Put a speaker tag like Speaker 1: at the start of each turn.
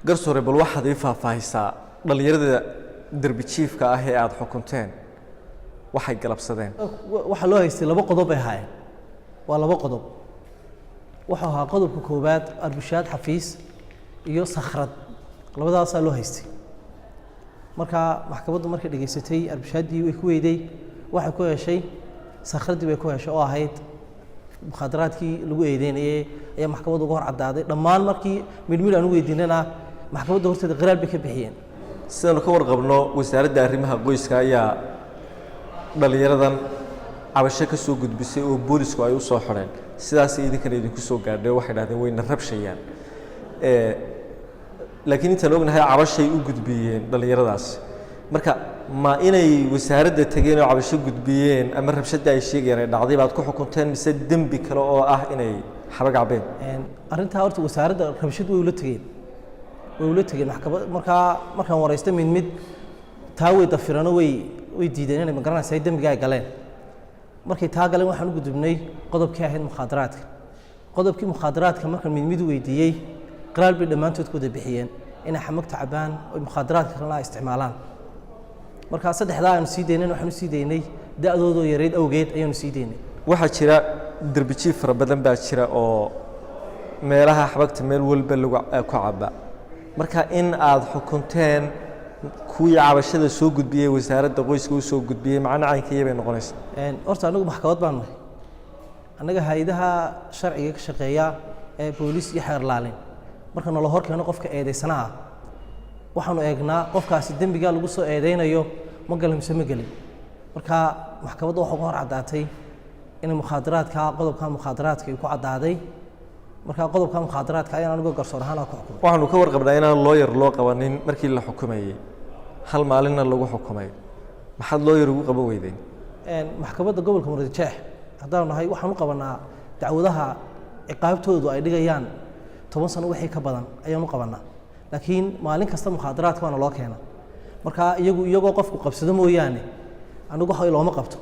Speaker 1: Garsoore, bal waxaad ii faahfaahisaa dhallinyarada derbi jiifka ah ee aada xukunteen waxay galabsadeen.
Speaker 2: Waxaa loo haystay laba qodob bay ahaayeen, waa laba qodob. Wuxuu ahaa qodobka koowaad arbushaad xafiis iyo sakhrad, labadaasaa loo haystay. Marka maxkamaddu markay dhegaysatay, arbushaadii way ku weyday, waxay ku heshay sakhraddii bay ku heshay oo ahayd mukhaadaraadkii lagu eedeynayay ayaa maxkamadda uga hor caddaaday dhammaan. Markii midhmidh aan u weydiinana, maxkamadda horteeda qiraal bay ka bixiyeen.
Speaker 1: Sidaanu ka warqabno, Wasaaradda Arrimaha Qoyska ayaa dhallinyaradan cabasho ka soo gudbisay oo boolisku ay u soo xidheen. Sidaasay idinkana idinku soo gaadhay oo waxay dhahdeen wayna rabshayaan. Laakiin intaan ognahay cabashay u gudbiyeen dhallinyaradaasi. Marka ma inay wasaaradda tegeen oo cabasho gudbiyeen ama rabshadda ay sheegayaan ay dhacday baad ku xukunteen, mise dembi kale oo ah inay xabag cabeen?
Speaker 2: Arrintaa horta wasaaradda rabshad way ula tegeen, way ula tegeen maxkamad. Markaa markaan wareystay mid mid, taa way dafirano, way diideen inay, magaranaysa, dembiga ay galeen. Markay taa galeen, waxaan u gudubnay qodobkii ahayd mukhaadaraadka. Qodobkii mukhaadaraadka markaan mid mid u weydiiyey, qiraal bay dhammaantood ku wada bixiyeen inay xamagta cabaan oo mukhaadaraadka kalena ay isticmaalaan. Markaa saddexdaa aanu sii daynay, waxaan u sii daynay da'doodoo yareyd awgeed ayaanu sii daynay.
Speaker 1: Waxaa jira derbijiif fara badan baa jira oo meelaha xabagta meel walba lagu ku caba. Marka in aad xukunteen kuwii cabashada soo gudbiyey, Wasaaradda Qoyska u soo gudbiyey, macno caynkiiya bay noqonaysaa?
Speaker 2: Horta anagu maxkamad baan nahay. Annaga hay-adaha sharciga ka shaqeeya ee booliis iyo xeer laalin, marka nala hor keeno qofka eedeysanaha, waxaanu eegnaa qofkaasi dembigaa lagu soo eedeynayo ma galin mise ma gelin. Marka maxkamadda waxaa uga hor caddaatay inay mukhaadaraadka, qodobka mukhaadaraadka ay ku caddaaday. Marka qodobka mukhaadaraadka ayaan anigoo garsoor ahaan aan ku xukumay.
Speaker 1: Waxaanu ka warqabnaa inaan looyar loo qabanin markii la xukumayey, hal maalinna lagu xukumay. Maxaad looyar ugu qaban weydeen?
Speaker 2: Maxkamadda gobolka Muradjeex haddaanu nahay, waxaan u qabanaa dacwadaha ciqaabtoodu ay dhigayaan 10 sano wixii ka badan ayaan u qabanaa, laakiin maalin kasta mukhaadaraadka waana loo keena. Marka iyagu iyagoo qofku qabsado mooyaane, anigu waxa looma qabto.